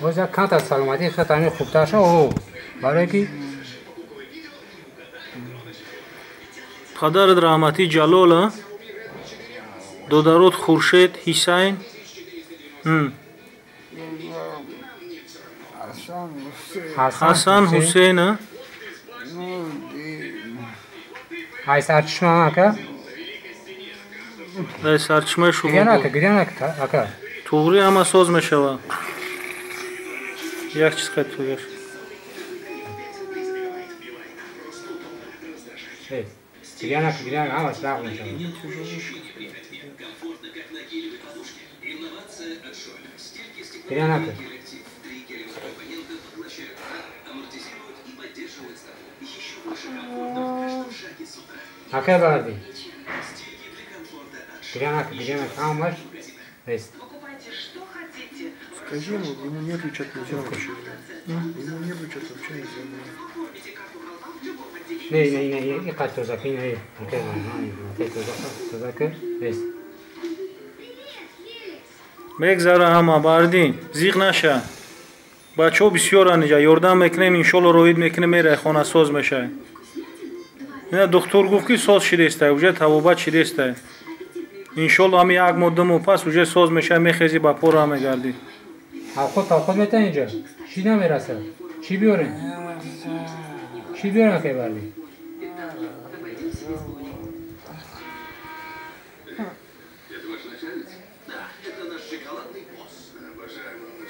Боз як канта саломатии худат ҳамин хубтар шав, о, барое ки падарат раҳматӣ Ҷалол, а? Додарот Хуршед, Ҳисайн. Ҳасан, Ҳусейн, а? Ай сарчашма ака? Ай сарчашмаи шумо. Гиря нака, гиря нака, ака. Туғри ҳама соз мешавад. Як чиз қайд тугаш. Гиря нака, гиря нака, ҳамаш лағв мешавад. Гиря нака. Акай барди. Гиря нака, гиря нака, ҳамаш. Скажи ему, ему нервничать нельзя вообще. Ему нервничать вообще нельзя. Не, не, не, и как то закинь, не, окей, то закинь, весь. Мегзара ҳама бардин, зиқ наша. Бачаҳо бисёранд инҷа, ёрдам мекунем, иншолло роид мекунем, мерай хона соз мешавад. Ина духтур гуфт ки соз шидестай, уже табобат шидестай. Иншолло ҳами як моҳ, ду моҳ пас уже соз мешавад, мехези ба пора мегардӣ. Авқот, авқот метан инҷа? Чӣ намерасад? Чӣ биёрем? Чӣ биёрем, акай барди?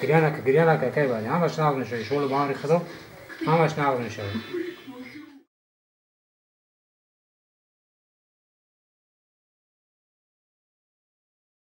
Гиря нака, гиря нака, акай барди. Ҳамаш нағз мешавад. Иншолло ба амри Худо ҳамаш нағз мешавад.